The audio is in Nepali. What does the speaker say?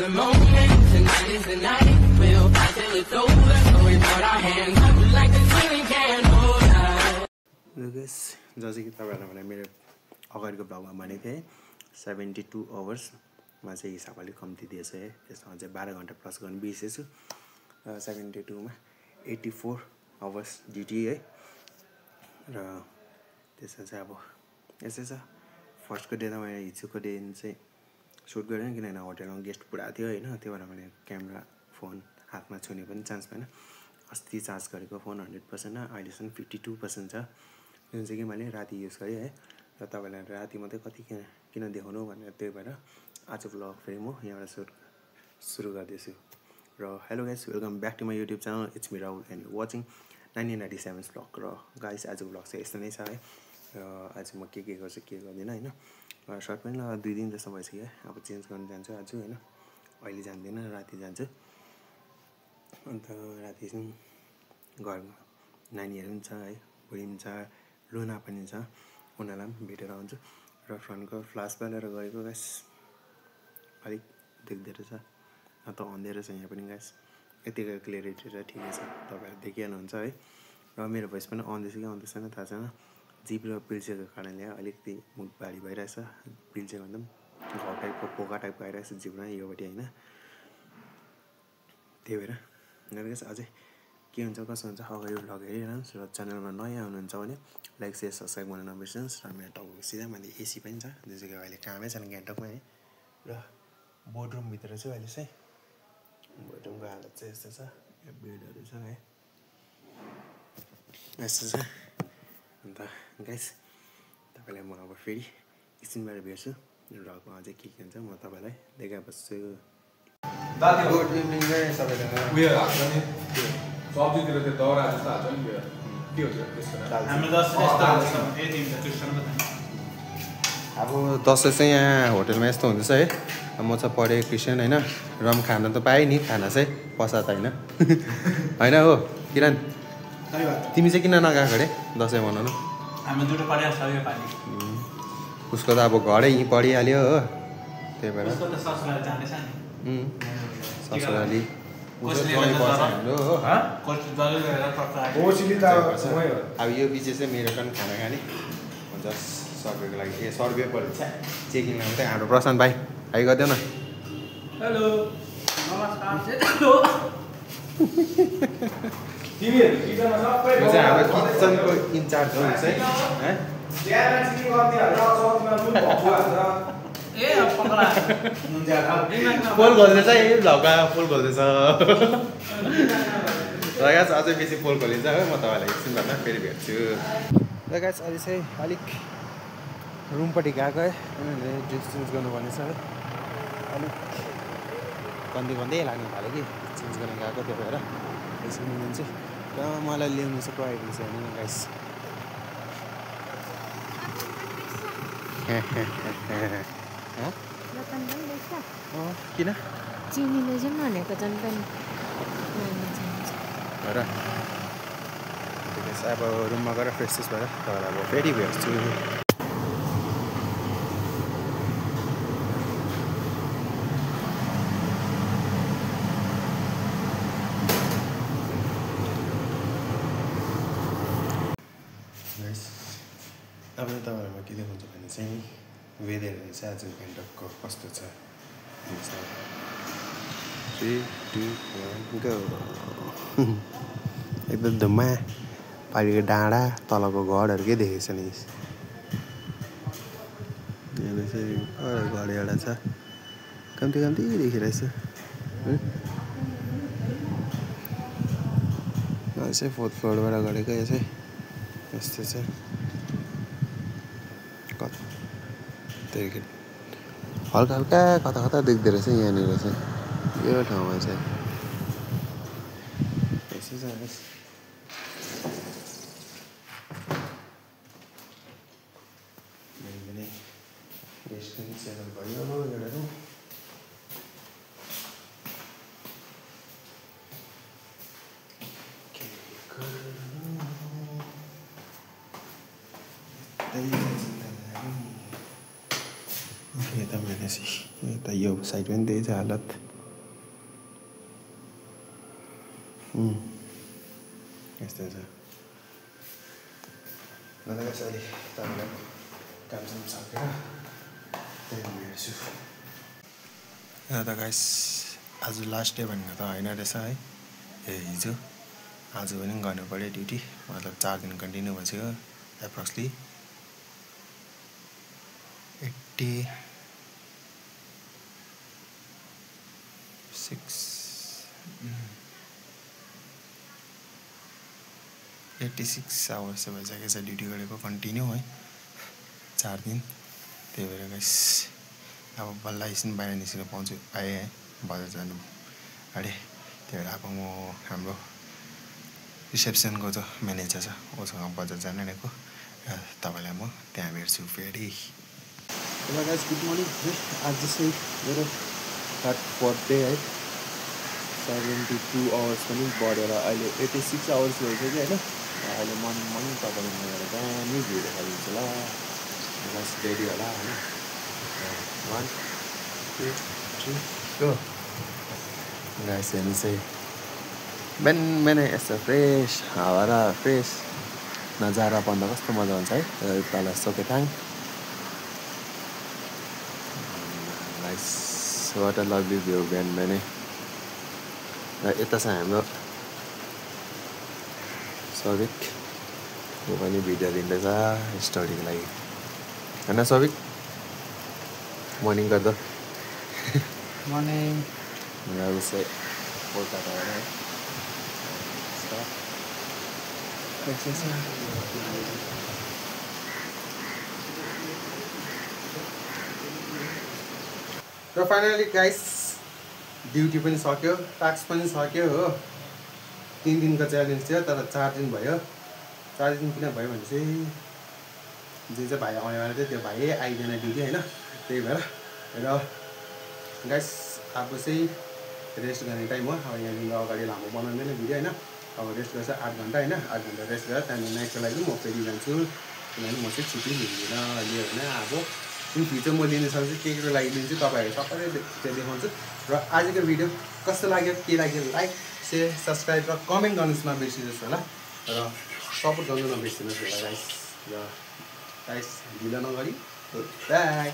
the moment. Tonight is the night. We'll fight till it's over. So we put our hands up like the ceiling can't hold us. Guys, जस्तै कि तपाईहरुलाई भने मेरो अगाडिको ब्लगमा भनेको थिएँ 72 आवर्समा चाहिँ हिसाब अलिक कम्ती दिएछ है। त्यसमा चाहिँ 12 घण्टा प्लस गर्न बिर्सेछु। 72 मा 84 आवर्स ड्युटी है। र त्यसमा चाहिँ अब यसै छ। फर्स्टको डे त मैले हिजोको डे चाहिँ सुट गरेन किनभने होटलमा गेस्ट पुरा थियो हैन। त्यो भएर मैले क्यामेरा फोन हातमा छुने पनि चान्स पाएन। अस्ति चार्ज गरेको फोन 100% अहिलेसम्म 52% छ। जुन चाहिँ कि मैले राति युज गरेँ है। र तपाईलाई राति मात्रै कति किन देखाउनु भनेर त्यही भएर आज भ्लग फेरि म यहाँबाट सुरु गर्दैछु। र hello guys, welcome back to my YouTube channel. It's me Rahul and watching 1997 vlog. र गाइस आज भ्लग चाहिँ यस्तो नै छ है। र आज म के गर्छु के गर्दिनँ हैन। सर्ट पनि 2 दिन जस्तो भइसक्यो। अब चेन्ज गर्न जान्छु आज हैन। अहिले जान्दिनँ, राति जान्छु। अन्त राति चाहिँ घरमा नानीहरू पनि छ है, बुढी पनि छ, लुना पनि छ। उनीहरूलाई पनि भेटेर आउँछु। र फ्रन्टको फ्ल्यास बालेर गएको गाइस अलिक देख्दै रहेछ, न त अन्धेर रहेछ यहाँ पनि गाइस। यतिको क्लियरिटी र ठिकै छ, तपाईहरु देखिहाल्नुहुन्छ है। र मेरो भोइस पनि आउँदैछ कि आउँदैछ थाहा छैन। जिभ र पिल्चेको कारणले अलिकति मुख भारी भइरहेछ। पिल्चेको भन्दा पनि घाउ टाइपको पोका टाइपको आइरहेछ जिभमा योपट्टि हैन। त्यही भएर गाइस अझै के हुन्छ कसो हुन्छ अगाडि भ्लग हेरिरहनुहोस्। र च्यानलमा नयाँ हुनुहुन्छ भने लाइक शेयर सब्स्क्राइब गर्न नबिर्सनुहोस्। र मेरो टाउको सिधा माथि एसी पनि छ, जुन चाहिँ अहिले कामै छैन गान्तोकमा है। र बोर्डरुम भित्र चाहिँ अहिले चाहिँ बोर्डरुमको हालत चाहिँ यस्तो छ। यो बेडहरू छ है, यस्तो छ। अन्त गाइस तपाईलाई म अब फेरि एकछिनबाट भेट्छु। भ्लगमा अझै के हुन्छ म तपाईलाई देखाइबस्छु। गुड इभिनिङ गाइस सबैलाई। उयो हाल्छ नि सब्जीतिर त्यो दौरा जस्तो हाल्छ नि के हो त्यसको नाम? हाम्रो दसैँ यस्तो हाल्छ ए तिमीले क्रिस्चियन पो त। अब दसैँ चाहिँ यहाँ होटलमा यस्तो हुँदैछ है। म चाहिँ पढेँ क्रिस्चियन हैन। रम खान त पाएँ नि, खाना चाहिँ पसात हैन। हैन हो किरण, तिमी चाहिँ किन नगएको अरे दसैँ मनाउनु? हामी दुटो पढिहाल्छ यो पालि। उसको त अब घरै यहीँ पढिहाल्यो हो। त्यही भएर उसको त ससुराली जाँदैछ नि। ससुराली कसले अब यो पछि चाहिँ मेरो पनि खाना खाने जस्ट सर्वेको लागि सर्वे पऱ्यो चेकिङ लाग्दै हाम्रो प्रशान्त भाइ हाई गरिदेऊ न। हेलो नमस्कार। म चाहिँ हाम्रो किचनको इन्चार्ज हो चाहिँ ए पकडा पोल खोल्दैछ है, भ्लगमा पोल खोल्दैछ। र गाइस अझै बेसी पोल खोलिन्छ है। म तपाईँलाई एकछिनभन्दा फेरि भेट्छु। र गाइस अहिले चाहिँ अलिक रुमपट्टि गएको है, किनभने ड्रेस चेन्ज गर्नुपर्ने छ है। अलिक गन्दै लाग्नु थाल्यो कि चेन्ज गर्न गएको, त्यो भएर एकछिन जान्छु। र मलाई ल्याउनु चाहिँ गएको छ होइन गाइस। किन चिनी लैजाउँ भनेको झन् पनि र अब रुममा गएर फ्रेस फ्रेस भएर तपाईँलाई अब फेरि भेट्छु। अब तपाईँहरूमा के देखाउँछ भने चाहिँ वेदरहरू चाहिँ आज गान्तोकको कस्तो छ। 3, 2, 1 गो। एकदम धुम्मा पारिको डाँडा तलको घरहरू के देखेको छ नि। यहाँ चाहिँ घर एउटा छ, कम्ती देखिरहेछ। चाहिँ 4th फ्लोरबाट गरेको यो चाहिँ यस्तो छ। हल्का कता देख्दो रहेछ यहाँनिर चाहिँ यो ठाउँमा चाहिँ यसो छ। रेस्टुरेन्ट सेभेन भयो एउटा रुम। यता यो साइड पनि त्यही छ हालत। यस्तै छ गाइस अहिले तपाईँलाई काम सकेर त्यहाँदेखि हेर्छु त गाइस आज लास्ट डे भनेको त होइन रहेछ है हिजो आज पनि गर्नु पऱ्यो ड्युटी मतलब 4 दिन कन्टिन्यू बस्यो एप्रोक्सली 86 आवर्स चाहिँ भइसकेको छ ड्युटी गरेको कन्टिन्यू है 4 दिन त्यही भएर गाइस अब बल्ल एकछिन बाहिर निस्किन पाएँ है बजार जानु अरे त्यही भएर अब म हाम्रो रिसेप्सनको जो म्यानेजर छ उसँग बजार जान आएको र तपाईँलाई म त्यहाँ भेट्छु फेरि गाइस गुड मर्निङ है आज चाहिँ मेरो थर्ड फोर्थ डे है 72 आवर्स पनि बढेर अहिले 86 आवर्स भइसक्यो होइन अहिले मर्निङ तपाईँले मेरो दामी भ्यू देखाइदिन्छु ल बस रेडी होला होइन 1 2 3 गो गाइस हेर्नु चाहिँ बिहान यस्तो फ्रेस हावा र फ्रेस नजारा पर्दा कस्तो मजा हुन्छ है तल सोकेटाङ guys what a lovely view बिहानै र यता चाहिँ हाम्रो सबिक यो पनि भिडियो लिँदैछ स्टोरीको लागि होइन सबिक मर्निङ गर्दा मर्निङ उसै कोलकाता है र फाइनली गाइस ड्युटी पनि सक्यो टास्क पनि सक्यो हो 3 दिनको च्यालेन्ज थियो तर 4 दिन भयो 4 दिन किन भयो भने चाहिँ जे चाहिँ भाइ आउने वाला थियो त्यो भाइ आइदिएन ड्युटी होइन त्यही भएर र गाइस अब चाहिँ रेस्ट गर्ने टाइम हो अब यहाँदेखि अगाडि लामो बनाउँदैन भिडियो होइन अब रेस्ट गर्छ 8 घन्टा होइन 8 घन्टा रेस्ट गरेर त्यहाँदेखि नाइटको लागि म फेरि जान्छु किनभने म चाहिँ छुट्टी लिँदिनँ अहिले होइन अब इन फ्युचर म लिन सक्छु केको लागि लिन्छु तपाईँहरू सबैले त्यो देखाउँछु र आजको भिडियो कस्तो लाग्यो के लाग्यो लाइक सेयर सब्सक्राइब र कमेन्ट गर्नुहोस् नबिर्सिनुहोस् होला र सपोर्ट गर्नु नबिर्सिनुहोस् होला गाइस र गाइस ढिलो नगरी बाई